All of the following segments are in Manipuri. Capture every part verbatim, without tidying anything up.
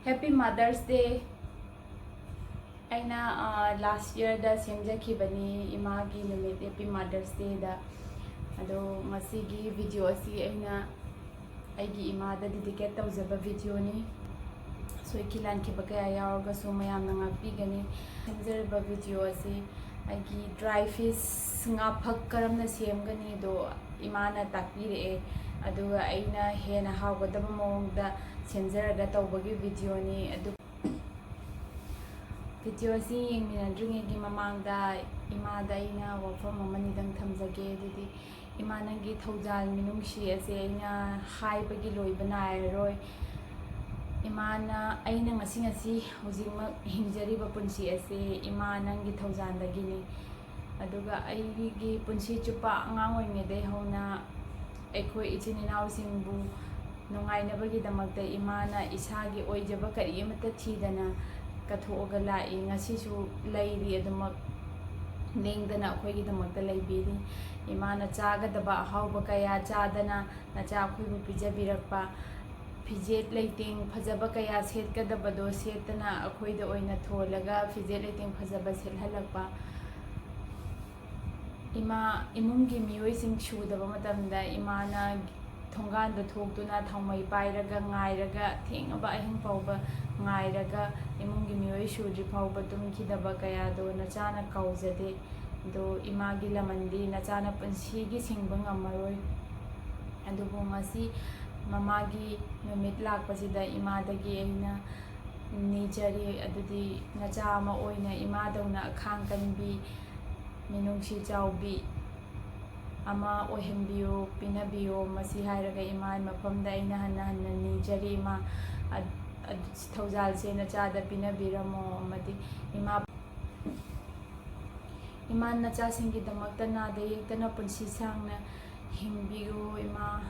Happy Mother's Day. ꯑꯩꯅ, ꯑ, last yearꯗ ꯁꯦꯝꯖꯈꯤꯕꯅꯤ ꯏꯃꯥꯒꯤ ꯅꯨꯃꯤꯠ, Happy Mother's Dayꯗ꯫ ꯑꯗꯣ ꯉꯁꯤꯒꯤ video ꯑꯁꯤ ꯑꯩꯅ ꯑꯩꯒꯤ ꯏꯃꯥꯗ dedicate ꯇꯧꯖꯕ videoꯅꯤ꯫ ꯁꯣꯏꯈꯤ ꯂꯥꯟꯈꯤꯕ ꯀꯌꯥ ꯌꯥꯎꯔꯒꯁꯨ ꯃꯌꯥꯝꯅ ꯉꯥꯛꯄꯤꯒꯅꯤ꯫ ꯁꯦꯝꯖꯔꯤꯕ video ꯑꯁꯤ ꯑꯩꯒꯤ dry fish ꯉꯥ ꯐꯛ ꯀꯔꯝꯅ ꯁꯦꯝꯒꯅꯤꯗꯣ ꯏꯃꯥꯅ ꯇꯥꯛꯄꯤꯔꯛꯑꯦ꯫ ꯑꯗꯨꯒ ꯑꯩꯅ ꯍꯦꯟꯅ ꯍꯥꯎꯒꯗꯕ ꯃꯑꯣꯡꯗ ꯁꯦꯝꯖꯔꯒ ꯇꯧꯕꯒꯤ videoꯅꯤ꯫ ꯑꯗꯨ video ꯑꯁꯤ ꯌꯦꯡꯃꯤꯟꯅꯗ꯭ꯔꯤꯉꯩꯒꯤ ꯃꯃꯥꯡꯗ ꯏꯃꯥꯗ ꯑꯩꯅ ꯋꯥꯐꯝ ꯑꯃꯅꯤꯗꯪ ꯊꯝꯖꯒꯦ꯫ ꯑꯗꯨꯗꯤ, ꯏꯃꯥ, ꯅꯪꯒꯤ ꯊꯧꯖꯥꯜ ꯃꯤꯅꯨꯡꯁꯤ ꯑꯁꯦ ꯑꯩꯅ ꯍꯥꯏꯕꯒꯤ ꯂꯣꯏꯕ ꯅꯥꯏꯔꯔꯣꯏ꯫ ꯏꯃꯥꯅ, ꯑꯩꯅ ꯉꯁꯤ, ꯉꯁꯤ ꯍꯧꯖꯤꯛꯃꯛ ꯍꯤꯡꯖꯔꯤꯕ ꯄꯨꯟꯁꯤ ꯑꯁꯦ, ꯏꯃꯥ, ꯅꯪꯒꯤ ꯊꯧꯖꯥꯜꯗꯒꯤꯅꯤ꯫ ꯑꯗꯨꯒ ꯑꯩꯒꯤ ꯄꯨꯟꯁꯤ ꯆꯨꯞꯄ ꯑꯉꯥꯡ ꯑꯣꯏꯔꯤꯉꯩꯗꯒꯤ ꯍꯧꯅ ꯑꯩꯈꯣꯏ ꯏꯆꯤꯟ ꯏꯅꯥꯎꯁꯤꯡꯕꯨ ꯅꯨꯡꯉꯥꯏꯅꯕꯒꯤꯗꯃꯛꯇ ꯏꯃꯥꯅ ꯏꯁꯥꯒꯤ ꯑꯣꯏꯖꯕ ꯀꯔꯤ ꯑꯃꯠꯇ ꯊꯤꯗꯅ ꯀꯠꯊꯣꯛꯑꯒ ꯂꯥꯛꯏ꯫ ꯉꯁꯤꯁꯨ ꯂꯩꯔꯤ, ꯑꯗꯨꯃꯛ ꯂꯦꯡꯗꯅ ꯑꯩꯈꯣꯏꯒꯤꯗꯃꯛꯇ ꯂꯩꯕꯤꯔꯤ꯫ ꯏꯃꯥꯅ ꯆꯥꯒꯗꯕ ꯑꯍꯥꯎꯕ ꯀꯌꯥ ꯆꯥꯗꯅ ꯅꯆꯥ ꯑꯩꯈꯣꯏꯕꯨ ꯄꯤꯖꯕꯤꯔꯛꯄ, ꯐꯤꯖꯦꯠ ꯂꯩꯇꯦꯡ ꯐꯖꯕ ꯀꯌꯥ ꯁꯦꯠꯀꯗꯕꯗꯣ ꯁꯦꯠꯇꯅ ꯑꯩꯈꯣꯏꯗ ꯑꯣꯏꯅ ꯊꯣꯜꯂꯒ ꯐꯤꯖꯦꯠ ꯂꯩꯇꯦꯡ ꯐꯖꯕ ꯁꯦꯠꯍꯜꯂꯛꯄ꯫ ꯏꯃꯥ, ꯏꯃꯨꯡꯒꯤ ꯃꯤꯑꯣꯏꯁꯤꯡ ꯁꯨꯗꯕ ꯃꯇꯝꯗ ꯏꯃꯥꯅ ꯊꯣꯡꯒꯥꯟꯗ ꯊꯣꯛꯇꯨꯅ ꯊꯥꯎꯃꯩ ꯄꯥꯏꯔꯒ ꯉꯥꯏꯔꯒ, ꯊꯦꯡꯉꯕ ꯑꯍꯤꯡ ꯐꯥꯎꯕ ꯉꯥꯏꯔꯒ, ꯏꯃꯨꯡꯒꯤ ꯃꯤꯑꯣꯏ ꯁꯨꯗ꯭ꯔꯤ ꯐꯥꯎꯕ ꯇꯨꯝꯈꯤꯗꯕ ꯀꯌꯥꯗꯣ ꯅꯆꯥꯅ ꯀꯥꯎꯖꯗꯦ꯫ ꯑꯗꯣ ꯏꯃꯥꯒꯤ ꯂꯃꯟꯗꯤ ꯅꯆꯥꯅ ꯄꯨꯟꯁꯤꯒꯤ ꯁꯤꯡꯕ ꯉꯝꯃꯔꯣꯏ꯫ ꯑꯗꯨꯕꯨ ꯉꯁꯤ ꯃꯃꯥꯒꯤ ꯅꯨꯃꯤꯠ ꯂꯥꯛꯄꯁꯤꯗ ꯏꯃꯥꯗꯒꯤ ꯑꯩꯅ ꯅꯤꯖꯔꯤ, ꯑꯗꯨꯗꯤ ꯅꯆꯥ ꯑꯃ ꯑꯣꯏꯅ ꯏꯃꯥꯗꯧꯅ ꯑꯈꯥꯡ ꯀꯟꯕꯤ, ꯃꯤꯅꯨꯡꯁꯤ ꯆꯥꯎꯕꯤ ꯑꯃ ꯑꯣꯏꯍꯟꯕꯤꯌꯨ, ꯄꯤꯅꯕꯤꯌꯨ꯫ ꯃꯁꯤ ꯍꯥꯏꯔꯒ ꯏꯃꯥꯒꯤ ꯃꯐꯝꯗ ꯑꯩꯅ ꯍꯟꯅ ꯍꯟꯅ ꯅꯤꯖꯔꯤ, ꯏꯃꯥ, ꯑ-, ꯑ-, ꯊꯧꯖꯥꯜꯁꯦ ꯅꯆꯥꯗ ꯄꯤꯅꯕꯤꯔꯝꯃꯣ꯫ ꯑꯃꯗꯤ ꯏꯃꯥ, ꯏꯃꯥ, ꯅꯆꯥꯁꯤꯡꯒꯤꯗꯃꯛꯇ ꯅꯥꯗ ꯌꯦꯛꯇꯅ ꯄꯨꯟꯁꯤ ꯁꯥꯡꯅ ꯍꯤꯡꯕꯤꯌꯨ, ꯏꯃꯥ꯫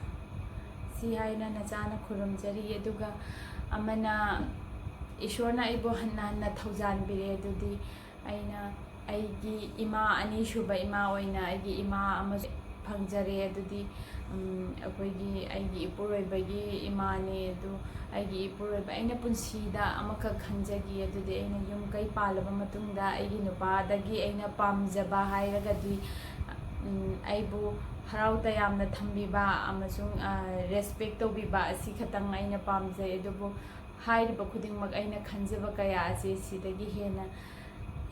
ꯁꯤ ꯍꯥꯏꯅ ꯅꯆꯥꯅ ꯈꯨꯔꯨꯝꯖꯔꯤ꯫ ꯑꯗꯨꯒ ꯑꯃꯅ, ꯏꯁꯣꯔꯅ ꯑꯩꯕꯨ ꯍꯟꯅ ꯍꯟꯅ ꯊꯧꯖꯥꯟꯕꯤꯔꯦ꯫ ꯑꯗꯨꯗꯤ ꯑꯩꯅ ꯑꯩꯒꯤ ꯏꯃꯥ, ꯑꯅꯤꯁꯨꯕ ꯏꯃꯥ ꯑꯣꯏꯅ ꯑꯩꯒꯤ ꯏꯃꯥ ꯑꯃꯁꯨꯡ ꯐꯪꯖꯔꯦ꯫ ꯑꯗꯨꯗꯤ, ꯎꯝ, ꯑꯩꯈꯣꯏꯒꯤ, ꯑꯩꯒꯤ ꯏꯄꯨꯔꯣꯏꯕꯒꯤ ꯏꯃꯥꯅꯦ꯫ ꯑꯗꯨ ꯑꯩꯒꯤ ꯏꯄꯨꯔꯣꯏꯕ, ꯑꯩꯅ ꯄꯨꯟꯁꯤꯗ ꯑꯃꯈꯛ ꯈꯟꯖꯈꯤ꯫ ꯑꯗꯨꯗꯤ ꯑꯩꯅ ꯌꯨꯝ ꯀꯩ ꯄꯥꯜꯂꯕ ꯃꯇꯨꯡꯗ ꯑꯩꯒꯤ ꯅꯨꯄꯥꯗꯒꯤ ꯑꯩꯅ ꯄꯥꯝꯖꯕ ꯍꯥꯏꯔꯒꯗꯤ, ꯎꯝ, ꯑꯩꯕꯨ ꯍꯔꯥꯎ ꯇꯌꯥꯝꯅ ꯊꯝꯕꯤꯕ ꯑꯃꯁꯨꯡ, ꯑ, respect ꯇꯧꯕꯤꯕ ꯑꯁꯤ ꯈꯛꯇꯪ ꯑꯩꯅ ꯄꯥꯝꯖꯩ꯫ ꯑꯗꯨꯕꯨ ꯍꯥꯏꯔꯤꯕ ꯈꯨꯗꯤꯡꯃꯛ, ꯑꯩꯅ ꯈꯟꯖꯕ ꯀꯌꯥ ꯑꯁꯤ ꯁꯤꯗꯒꯤ ꯍꯦꯟꯅ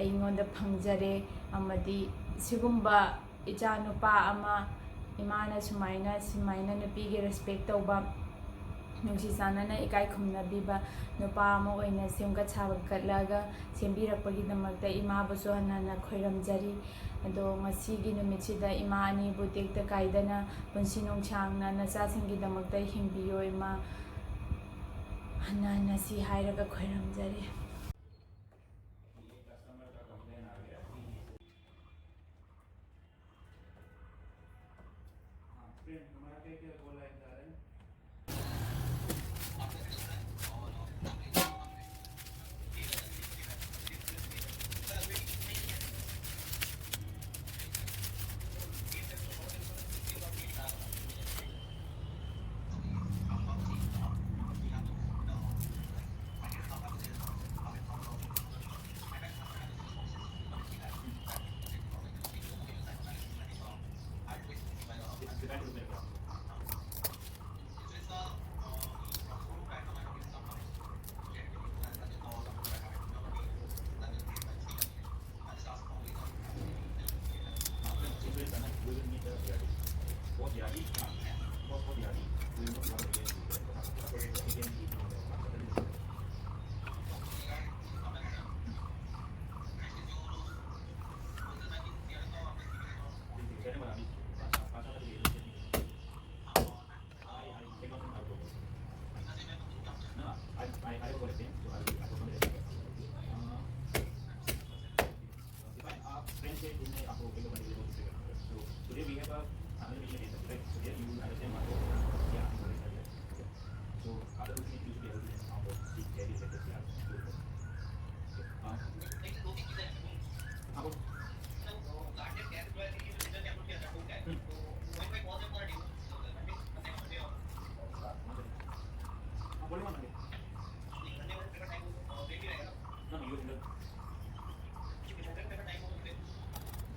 ꯑꯩꯉꯣꯟꯗ ꯐꯪꯖꯔꯦ꯫ ꯑꯃꯗꯤ ꯁꯤꯒꯨꯝꯕ ꯏꯆꯥ ꯅꯨꯄꯥ ꯑꯃ, ꯏꯃꯥꯅ ꯁꯨꯃꯥꯏꯅ, ꯁꯨꯃꯥꯏꯅ ꯅꯨꯄꯤꯒꯤ respect ꯇꯧꯕ, ꯅꯨꯡꯁꯤ ꯆꯥꯟꯅꯅ ꯏꯀꯥꯏ ꯈꯨꯝꯅꯕꯤꯕ ꯅꯨꯄꯥ ꯑꯃ ꯑꯣꯏꯅ ꯁꯦꯝꯒꯠ ꯁꯥꯒꯠꯂꯒ ꯁꯦꯝꯕꯤꯔꯛꯄꯒꯤꯗꯃꯛꯇ ꯏꯃꯥꯕꯨꯁꯨ ꯍꯟꯅ ꯍꯟꯅ ꯈꯣꯏꯔꯝꯖꯔꯤ꯫ ꯑꯗꯣ ꯉꯁꯤꯒꯤ ꯅꯨꯃꯤꯠꯁꯤꯗ ꯏꯃꯥ ꯑꯅꯤꯕꯨ ꯇꯦꯛꯇ ꯀꯥꯏꯗꯅ ꯄꯨꯟꯁꯤ ꯅꯨꯡꯁꯥꯡꯅ ꯅꯆꯥꯁꯤꯡꯒꯤꯗꯃꯛꯇ ꯍꯤꯡꯕꯤꯌꯣ ꯏꯃꯥ꯫ ꯍꯟꯅ ꯍꯟꯅ ꯁꯤ ꯍꯥꯏꯔꯒ ꯈꯣꯏꯔꯝꯖꯔꯤ꯫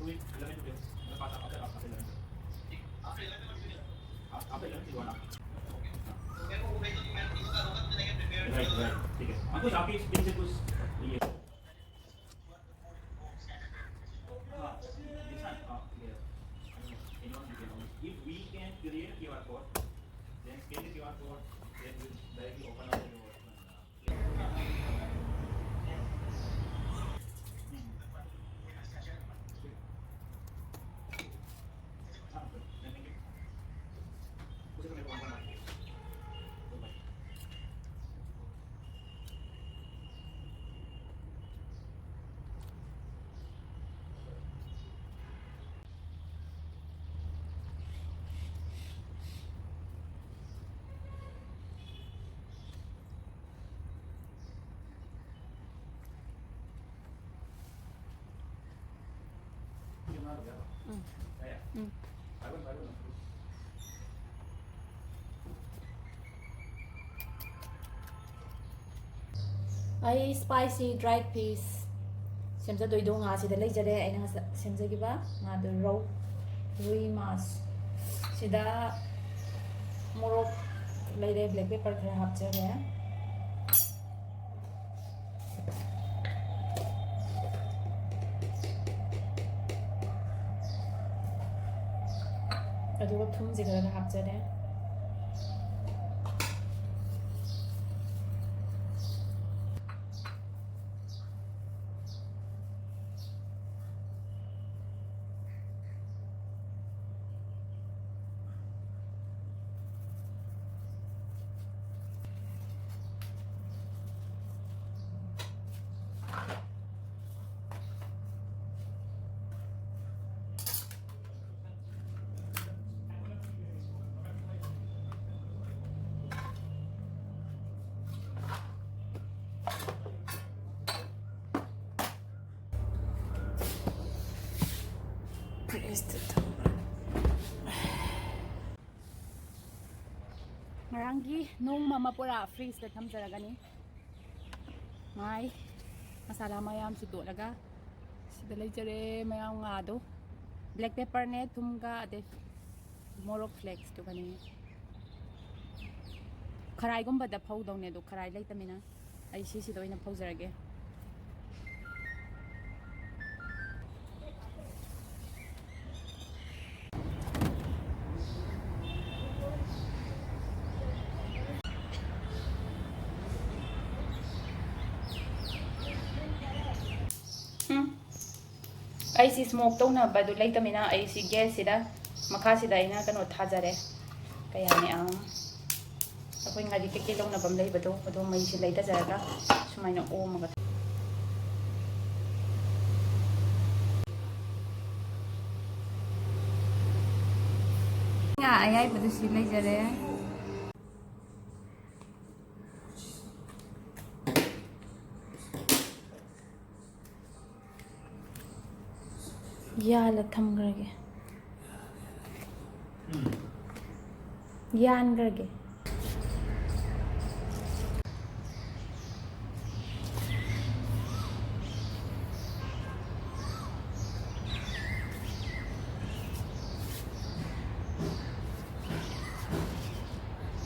Eleven to twelve. मतलब पाँच, after, after eleven. After eleven, you are not. Right, right, ठीक है। अंकुश, आप इस दिन से कुछ ये, हाँ, दिशा, हाँ, ठीक है। Anyone, you can always, if we can create Q R code, then scan the Q R code, then we directly open up the door. ꯎꯝ꯫ ꯎꯝ꯫ ꯑꯩ spicy dry fish ꯁꯦꯝꯖꯗꯣꯏꯗꯣ ꯉꯥꯁꯤꯗ ꯂꯩꯖꯔꯦ꯫ ꯑꯩꯅ ꯉꯁꯥꯏ ꯁꯦꯝꯖꯈꯤꯕ ꯉꯥꯗꯣ, ꯔꯧ, ꯔꯨꯏ ꯃꯥꯁ꯫ ꯁꯤꯗ ꯃꯣꯔꯣꯛ ꯂꯩꯔꯦ, black pepper ꯈꯔ ꯍꯥꯞꯆꯔꯦ꯫ ꯑꯗꯨꯒ ꯊꯨꯝꯁꯦ ꯈꯔ ꯈꯔ ꯍꯥꯞꯆꯔꯦ꯫ Freeze-ꯇ ꯊꯝꯕ꯫ ꯉꯔꯥꯡꯒꯤ ꯅꯣꯡꯃ ꯑꯃ ꯄꯨꯔꯥ freeze-ꯇ ꯊꯝꯖꯔꯒꯅꯤ꯫ ꯃꯥꯏ ꯃꯁꯥꯂꯥ ꯃꯌꯥꯝꯁꯤ ꯇꯣꯠꯂꯒ ꯁꯤꯗ ꯂꯩꯖꯔꯦ ꯃꯌꯥꯝ ꯉꯥꯗꯣ꯫ Black pepperꯅꯦ, ꯊꯨꯝꯒ, ꯑꯗꯩ ꯃꯣꯔꯣꯛ flakesꯇꯨꯒꯅꯦ꯫ ꯈꯔꯥꯏꯒꯨꯝꯕꯗ ꯐꯧꯗꯧꯅꯦ, ꯑꯗꯣ ꯈꯔꯥꯏ ꯂꯩꯇꯃꯤꯅ ꯑꯩ ꯁꯤꯁꯤꯗ ꯑꯣꯏꯅ ꯐꯧꯖꯔꯒꯦ꯫ ꯎꯝ꯫ ꯑꯩꯁꯤ smoke ꯇꯧꯅꯕꯗꯨ ꯂꯩꯇꯃꯤꯅ ꯑꯩꯁꯤ gasꯁꯤꯗ, ꯃꯈꯥꯁꯤꯗ ꯑꯩꯅ ꯀꯩꯅꯣ ꯊꯥꯖꯔꯦ꯫ ꯀꯩ ꯍꯥꯏꯅꯤ, ꯑꯥ, ꯑꯩꯈꯣꯏ ꯉꯥꯔꯤ ꯀꯩꯀꯩ ꯂꯧꯅꯐꯝ ꯂꯩꯕꯗꯣ, ꯑꯗꯣ ꯃꯩꯁꯤ ꯂꯩꯊꯖꯔꯒ ꯁꯨꯃꯥꯏꯅ ꯑꯣꯝꯃꯒ꯫ ꯉꯥ ꯑꯌꯥꯏꯕꯗꯨ ꯁꯤ ꯂꯩꯖꯔꯦ꯫ ꯌꯥꯜꯂ ꯊꯝꯈ꯭ꯔꯒꯦ꯫ ꯌꯥꯟꯈ꯭ꯔꯒꯦ꯫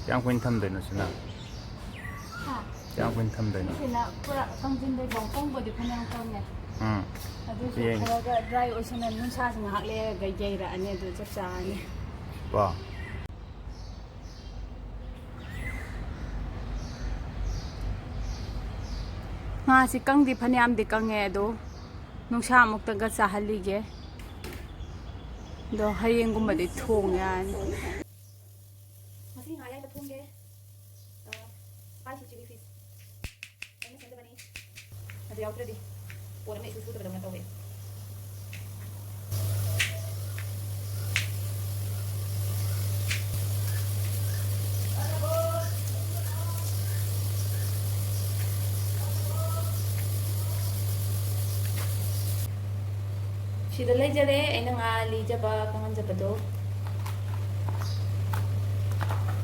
ꯀꯌꯥꯝ ꯀꯨꯏꯅ ꯊꯝꯗꯣꯏꯅꯣ ꯁꯤꯅ? ꯍꯥ? ꯀꯌꯥꯝ ꯀꯨꯏꯅ ꯊꯝꯗꯣꯏꯅꯣ? ꯁꯤꯁꯤꯅ ꯄꯨꯔꯥ ꯀꯪꯁꯤꯟꯗꯣꯏꯐꯥꯎ, ꯀꯪꯕꯗꯤ ꯐꯅꯌꯥꯝ ꯀꯪꯉꯦ꯫ ꯎꯝ꯫ ꯑꯗꯨꯁꯨ ꯌꯦꯡꯒꯦ꯫ ꯈꯔꯒ dry ꯑꯣꯏꯁꯤꯟꯅ ꯅꯨꯡꯁꯥꯁꯤ ꯉꯥꯏꯍꯥꯛ ꯂꯩꯔꯒ ꯌꯩꯔꯛꯑꯅꯤ, ꯑꯗꯨ ꯆꯞ ꯆꯥꯔꯅꯤ꯫ ꯀꯣ꯫ ꯉꯥꯁꯤ ꯀꯪꯗꯤ ꯐꯅꯌꯥꯝꯗꯤ ꯀꯪꯉꯦ, ꯑꯗꯣ ꯅꯨꯡꯁꯥ ꯑꯃꯨꯛꯇꯪꯒ ꯆꯥꯍꯜꯂꯤꯒꯦ꯫ ꯑꯗꯣ ꯍꯌꯦꯡꯒꯨꯝꯕꯗꯤ ꯊꯣꯡ ꯌꯥꯔꯅꯤ꯫ ꯉꯁꯤ ꯉꯥ ꯑꯌꯥꯏꯕ ꯊꯣꯡꯒꯦ꯫ ꯑ, spicy chili fish꯫ ꯑꯩꯅ ꯁꯦꯝꯖꯕꯅꯤ꯫ ꯑꯗꯨ ꯌꯥꯎꯗ꯭ꯔꯗꯤ ꯄꯣꯠ ꯑꯃ ꯏꯁꯨ ꯁꯨꯗꯕꯗꯧꯅ ꯇꯧꯋꯦ꯫ ꯁꯤꯗ ꯂꯩꯖꯔꯦ ꯑꯩꯅ ꯉꯥ ꯂꯤꯖꯕ, ꯀꯪꯍꯟꯖꯕꯗꯣ꯫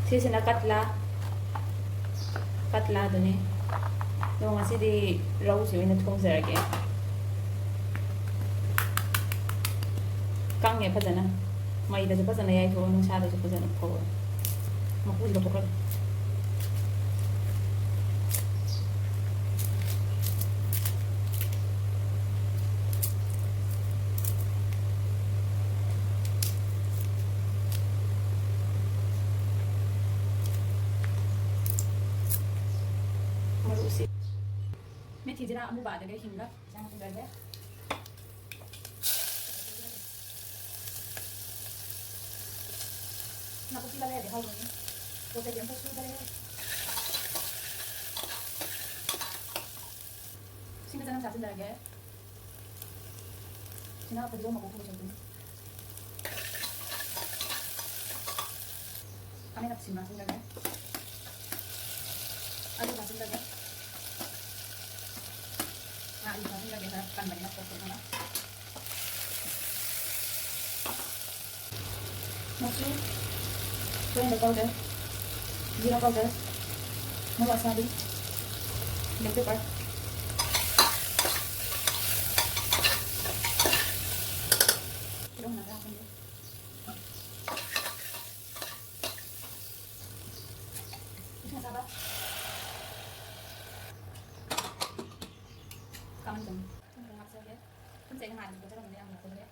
ꯁꯤꯁꯤꯅ ꯀꯠꯂꯥ, ꯀꯠꯂꯥꯗꯨꯅꯤ꯫ ꯑꯗꯣ ꯉꯁꯤꯗꯤ ꯔꯧꯁꯤ ꯑꯣꯏꯅ ꯊꯣꯡꯖꯔꯒꯦ꯫ ꯀꯪꯉꯦ ꯐꯖꯅ꯫ ꯃꯩꯗꯁꯨ ꯐꯖꯅ ꯌꯥꯏꯊꯣꯛꯑꯣ, ꯅꯨꯡꯁꯥꯗꯁꯨ ꯐꯖꯅ ꯐꯧꯔꯣ꯫ ꯃꯀꯨꯁꯤ ꯂꯧꯊꯣꯛꯈ꯭ꯔꯒꯦ꯫ ꯃꯔꯨꯁꯤ꯫ ꯃꯦꯊꯤ ꯖꯤꯔꯥ ꯑꯃꯨꯕ ꯑꯗꯨꯒ ꯍꯤꯡꯒ ꯆꯪꯍꯟꯈ꯭ꯔꯒꯦ꯫ ꯅꯥꯀꯨꯞꯄꯤꯒ ꯂꯩꯔꯗꯤ ꯍꯥꯎꯕꯅꯤ꯫ ꯄꯣꯠ ꯆꯩꯗꯤ ꯑꯝꯇ ꯁꯨꯗꯔꯦ꯫ ꯁꯤꯡꯒ ꯆꯅꯝ ꯍꯥꯞꯆꯤꯟꯖꯔꯒꯦ꯫ ꯁꯤꯅ ꯐꯗꯤꯒꯣꯝ ꯃꯀꯨ ꯈꯨꯕ ꯁꯔꯨꯛꯇꯨꯅꯤ꯫ ꯈꯥꯃꯦꯟ ꯑꯁꯤꯟꯕ ꯍꯥꯞꯆꯤꯟꯖꯔꯒꯦ꯫ ꯑꯂꯨ ꯍꯥꯞꯆꯤꯟꯖꯔꯒꯦ꯫ ꯉꯥ ꯑꯂꯨ ꯍꯥꯞꯆꯤꯟꯖꯔꯒꯦ, ꯈꯔ ꯀꯟꯕꯅꯤꯅ ꯄꯣꯛ ꯄꯣꯛꯅꯕ꯫ ꯃꯆꯨ, coriander powder, ꯖꯤꯔꯥ powder, ꯃꯣꯔꯣꯛ ꯑꯁꯥꯕꯤ, black pepper꯫ ꯇꯤꯜꯍꯧ ꯃꯅꯥ ꯈꯔ ꯍꯥꯞꯆꯤꯟꯒꯦ꯫ ꯏꯁꯤꯡ ꯑꯁꯥꯕ꯫ ꯀꯥꯃꯟ ꯊꯨꯝ꯫ ꯊꯨꯝ ꯈꯔ ꯍꯥꯞꯆꯒꯦ꯫ ꯊꯨꯝꯁꯦ ꯑꯩꯅ ꯍꯥꯟꯅꯁꯨ ꯍꯥꯞꯆꯔꯝꯕꯅꯦ, ꯌꯥꯝ ꯍꯥꯞꯆꯗ꯭ꯔꯦ꯫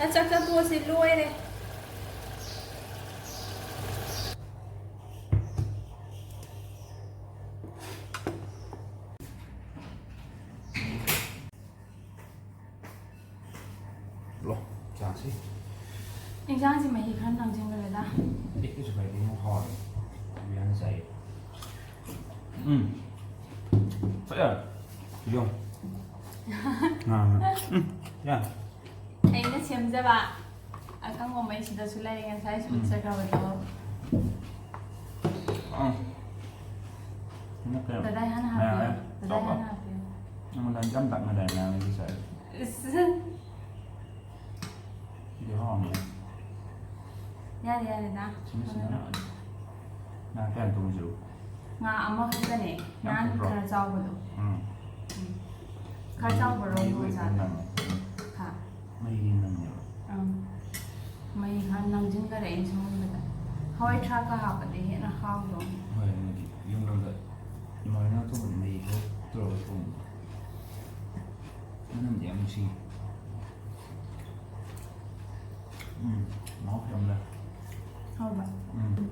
ꯑ, ꯆꯥꯛ ꯆꯥ ꯇꯣꯛꯑꯁꯤ, ꯂꯣꯏꯔꯦ꯫ ꯂꯣ, ꯆꯥꯁꯤ꯫ ꯏꯟꯁꯥꯡꯁꯤ ꯃꯍꯤ ꯈꯔ ꯅꯪꯁꯤꯟꯈ꯭ꯔꯦꯗ꯫ ꯑꯦ, ꯀꯩꯁꯨ ꯀꯥꯏꯗꯦ, ꯌꯥꯝ ꯍꯥꯎꯔꯦ꯫ ꯌꯥꯝ ꯆꯥꯏꯌꯦ꯫ ꯎꯝ꯫ ꯐꯖꯅ꯫ ꯌꯣ꯫ ꯉꯥ, ꯉꯥ꯫ ꯎꯝ, ꯌꯥ꯫ ꯑꯩꯅ ꯁꯦꯝꯖꯕ ꯑꯀꯪꯕ ꯃꯩꯁꯤꯗꯁꯨ ꯂꯩꯔꯦ, ꯉꯁꯥꯏꯁꯨ ꯎꯝ꯫ ꯎꯠꯆꯈ꯭ꯔꯕꯗꯣ꯫ ꯑꯥ꯫ ꯅꯠꯇꯦ꯫ ꯗꯗꯥꯏ ꯍꯥꯟꯅ ꯍꯥꯞꯄꯤꯌꯨ꯫ ꯃꯌꯥꯝ ꯗꯗꯥꯏ ꯆꯥꯎꯕ꯫ ꯍꯥꯟꯅ ꯍꯥꯞꯄꯤꯌꯨ꯫ ꯑꯩꯉꯣꯟꯗ ꯌꯥꯝ ꯇꯞꯅ ꯂꯩꯔꯝꯃꯦ ꯍꯥꯏꯕꯒꯤ ꯁꯥꯏ꯫ ꯏꯁ꯫ ꯁꯤꯗꯤ ꯍꯥꯎꯔꯝꯃꯦ꯫ ꯌꯥꯔꯦ, ꯌꯥꯔꯦ, ꯅ꯫ ꯁꯤꯅ, ꯁꯤꯅ ꯍꯣꯏ꯫ ꯉꯥ ꯀꯌꯥꯝ ꯊꯣꯡꯉꯤꯁꯤꯕꯨ? ꯉꯥ ꯑꯃꯈꯛꯇꯅꯦ꯫ ꯌꯥꯝ ꯅꯍꯥꯟ ꯄꯤꯛꯄ꯭ꯔꯣ? ꯈꯔ ꯆꯥꯎꯕꯗꯣ꯫ ꯎꯝ꯫ ꯎꯝ꯫ ꯈꯔ ꯆꯥꯎꯕꯔꯣ? ꯃꯩ ꯑꯣꯏꯕ ꯃꯆꯥꯗꯣ? ꯅꯪꯉꯦ꯫ ꯍꯥ? ꯃꯩꯗꯤ ꯅꯪꯉꯦꯕ꯫ ꯑꯪ꯫ ꯃꯩ ꯈꯔ ꯅꯪꯁꯤꯟꯈꯔꯦ ꯑꯩꯅ ꯁꯣꯝꯗ꯫ ꯍꯋꯥꯏ ꯊ꯭ꯔꯥꯛꯀ ꯍꯥꯞꯄꯗꯤ ꯍꯦꯟꯅ ꯍꯥꯎꯗꯧꯅꯤ꯫ ꯍꯣꯏ, ꯃꯩꯗꯤ ꯌꯨꯝꯂꯣꯝꯗ ꯏꯃꯥ ꯍꯣꯏꯅ ꯊꯣꯡꯕꯗꯤ ꯃꯩ ꯈꯔ ꯇꯧꯔꯒ ꯊꯣꯡꯕ꯫ ꯃꯅꯝꯗꯤ ꯌꯥꯝ ꯅꯨꯡꯁꯤ꯫ ꯎꯝ, ꯃꯍꯥꯎ ꯌꯥꯝ ꯂꯩ꯫ ꯍꯥꯎꯕ? ꯎꯝ꯫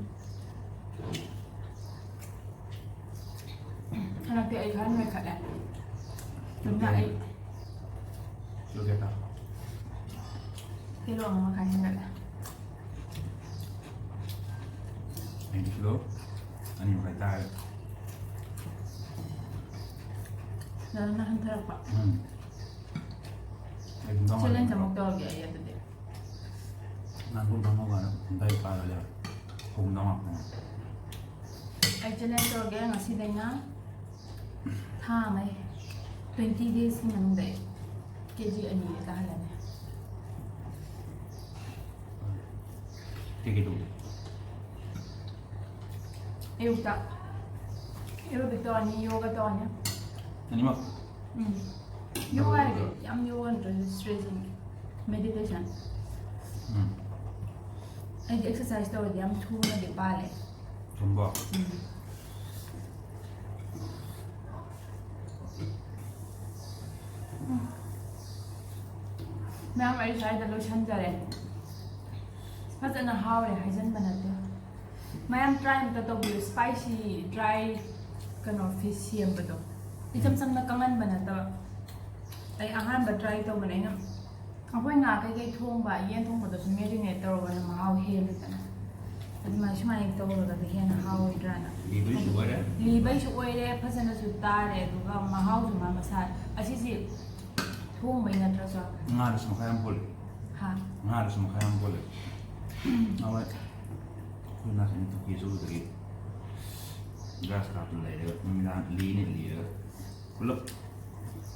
ꯍꯟꯗꯛꯇꯤ ꯑꯩ ꯈꯔ ꯅꯣꯏꯈꯠꯂꯦ꯫ ꯑꯗꯨꯅ ꯑꯩ ꯀꯤꯂꯣ ꯀꯌꯥ ꯇꯥ? ꯀꯤꯂꯣ ꯑꯃ ꯃꯈꯥꯏ ꯍꯦꯟꯒꯠꯂꯦ꯫ ꯑꯩꯗꯤ ꯀꯤꯂꯣ ꯑꯅꯤ ꯃꯈꯥꯏ ꯇꯥꯔꯦ꯫ ꯅꯪꯅ ꯍꯟꯊꯔꯛꯄ꯫ ꯎꯝ꯫ ꯑꯩ ꯍꯨꯝꯗ꯭ꯔꯥ ꯆꯦꯂꯦꯟꯖ ꯃꯉꯥ ꯑꯃꯨꯛ ꯇꯧꯔꯒꯦ ꯑꯩ ꯑꯗꯨꯗꯤ꯫ ꯅꯪ ꯍꯨꯝꯗ꯭ꯔꯥ ꯃꯉꯥ ꯍꯨꯝꯗ꯭ꯔꯥ ꯄꯥꯔ ꯂꯩꯔꯦ꯫ ꯍꯨꯝꯗ꯭ꯔꯥ ꯃꯉꯥ꯫ ꯑꯩ ꯆꯦꯂꯦꯟꯖ ꯇꯧꯔꯒꯦ ꯉꯁꯤꯗꯩꯅ ꯊꯥ ꯑꯃꯒꯤ ꯇ꯭ꯋꯦꯟꯇꯤ ꯗꯦꯖꯀꯤ ꯃꯅꯨꯡꯗ ꯑꯩ ꯀꯦ ꯖꯤ ꯑꯅꯤ ꯇꯥꯍꯜꯂꯅꯤ꯫ ꯀꯩꯀꯩ ꯇꯧꯒꯦ? ꯑꯌꯨꯛꯇ ꯑꯦꯔꯣꯕꯤꯛ ꯇꯧꯔꯅꯤ, ꯌꯣꯒ ꯇꯧꯔꯅꯤ꯫ ꯑꯅꯤꯃꯛ? ꯎꯝ꯫ ꯌꯣꯒ ꯍꯥꯏꯗꯤ ꯌꯥꯝ ꯌꯣꯒ ꯅꯠꯇ꯭ꯔꯁꯨ ꯏꯁꯇ꯭ꯔꯦꯆꯤꯡ, ꯃꯦꯗꯤꯇꯦꯁꯟ꯫ ꯎꯝ꯫ ꯑꯩꯗꯤ ꯑꯦꯛꯁꯔꯁꯥꯏꯁ ꯇꯧꯔꯗꯤ ꯌꯥꯝ ꯊꯨꯅꯗꯤ ꯄꯥꯜꯂꯦ꯫ ꯆꯨꯝꯕ? ꯎꯝ꯫ ꯃꯌꯥꯝ, ꯑꯩ ꯁ꯭ꯋꯥꯏꯗ ꯂꯣꯏꯁꯤꯟꯖꯔꯦ꯫ ꯐꯖꯅ ꯍꯥꯎꯔꯦ, ꯍꯥꯏꯖꯟꯕ ꯅꯠꯇꯦ꯫ ꯃꯌꯥꯝ ꯇ꯭ꯔꯥꯏ ꯑꯝꯇ ꯇꯧꯕꯤꯌꯨ꯫ ꯏꯁꯄꯥꯏꯁꯤ ꯗ꯭ꯔꯥꯏ ꯀꯩꯅꯣ ꯐꯤꯁ ꯁꯦꯝꯕꯗꯣ, ꯏꯆꯝ ꯆꯝꯅ ꯀꯪꯍꯟꯕ ꯅꯠꯇꯕ꯫ ꯑꯩ ꯑꯍꯥꯟꯕ ꯇ꯭ꯔꯥꯏ ꯇꯧꯕꯅꯦ꯫ ꯑꯩꯅ ꯑꯩꯈꯣꯏ ꯉꯥ ꯀꯩꯀꯩ ꯊꯣꯡꯕ, ꯌꯦꯟ ꯊꯣꯡꯕꯗꯁꯨ ꯃꯦꯔꯤꯅꯦꯠ ꯇꯧꯔꯒꯅ ꯃꯍꯥꯎ ꯍꯦꯜꯂꯤꯗꯅ꯫ ꯑꯗꯨꯃꯥꯏꯅ ꯁꯨꯃꯥꯏꯅ ꯇꯧꯔꯒꯗꯤ ꯍꯦꯟꯅ ꯍꯥꯎꯔꯣꯏꯗ꯭ꯔꯥꯅ꯫ ꯂꯤꯕꯩꯁꯨ ꯑꯣꯏꯔꯦ꯫ ꯂꯤꯕꯩꯁꯨ ꯑꯣꯏꯔꯦ, ꯐꯖꯅꯁꯨ ꯇꯥꯔꯦ, ꯑꯗꯨꯒ ꯃꯍꯥꯎꯁꯨ ꯃꯥ ꯃꯁꯥ꯫ ꯑꯁꯤꯁꯤ ꯊꯣꯡꯕꯩ ꯅꯠꯇ꯭ꯔꯁꯨ꯫ ꯉꯥꯗꯨꯁꯨ ꯃꯈꯥ ꯌꯥꯝ ꯄꯣꯜꯂꯤ꯫ ꯍꯥ? ꯉꯥꯗꯨꯁꯨ ꯃꯈꯥ ꯌꯥꯝ ꯄꯣꯜꯂꯤ꯫ ꯅꯍꯥꯟꯋꯥꯏ ꯑꯩꯈꯣꯏ ꯅꯥꯀꯟꯒꯤ ꯄꯨꯈ꯭ꯔꯤ ꯑꯆꯧꯕꯗꯒꯤ ꯒ꯭ꯔꯥꯁ ꯀꯥꯞꯇꯨ ꯂꯩꯔꯒ ꯅꯨꯃꯤꯗꯥꯡ ꯂꯤꯅꯤ ꯂꯤꯔꯒ ꯄꯨꯂꯞ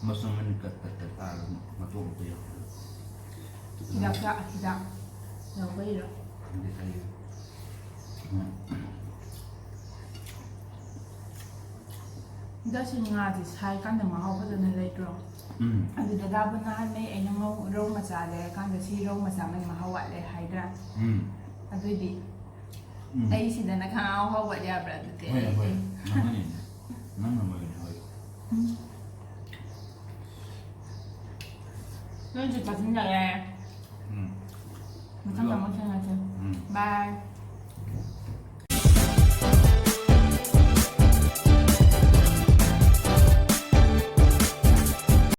ꯃꯁꯨꯡ ꯑꯅꯤ ꯀꯠ ꯀꯠ ꯀꯠ ꯇꯥꯔꯒ ꯃꯇꯣꯛ ꯑꯝꯇ ꯌꯥꯎꯗꯕ꯫ ꯍꯤꯗꯥꯛ ꯆꯥ-, ꯍꯤꯗꯥꯛ ꯌꯥꯎꯕꯩꯔꯣ? ꯈꯪꯗꯦ ꯀꯔꯤ꯫ ꯎꯝ꯫ ꯗꯁꯤꯟ ꯉꯥꯁꯦ ꯁꯥꯏꯀꯥꯟꯗ ꯃꯍꯥꯎ ꯐꯖꯅ ꯂꯩꯇ꯭ꯔꯣ? ꯎꯝ ꯑꯗꯨ ꯗꯗꯥꯕꯨ ꯅꯍꯥꯟ ꯂꯩ ꯑꯩꯅ ꯉꯧ ꯔꯧ ꯃꯆꯥ ꯂꯩꯔꯀꯥꯟꯗ ꯁꯤ ꯔꯧ ꯃꯆꯥ ꯃꯩ ꯃꯍꯥꯎ ꯋꯥꯠꯂꯦ ꯍꯥꯏꯗ꯭ꯔꯥ? ꯎꯝ ꯑꯗꯨꯏꯗꯤ ꯎꯝ ꯑꯩ ꯁꯤꯗꯅ ꯈꯪꯍꯥꯎ ꯍꯥꯎꯒꯠ ꯌꯥꯕ꯭ꯔꯥ ꯑꯗꯨꯗꯤ? ꯍꯣꯏ ꯍꯣꯏ ꯅꯪꯉꯅꯤꯅꯦ ꯅꯪ ꯅꯪꯉꯅꯤꯅꯦ ꯍꯣꯏ ꯅꯣꯏꯁꯨ ꯆꯥꯁꯤꯟꯖꯔꯦ꯫ ꯎꯝ ꯃꯊꯪꯗ ꯑꯃꯨꯛ ꯊꯦꯡꯅꯁꯦ꯫ ꯎꯝ ꯕꯥꯏ꯫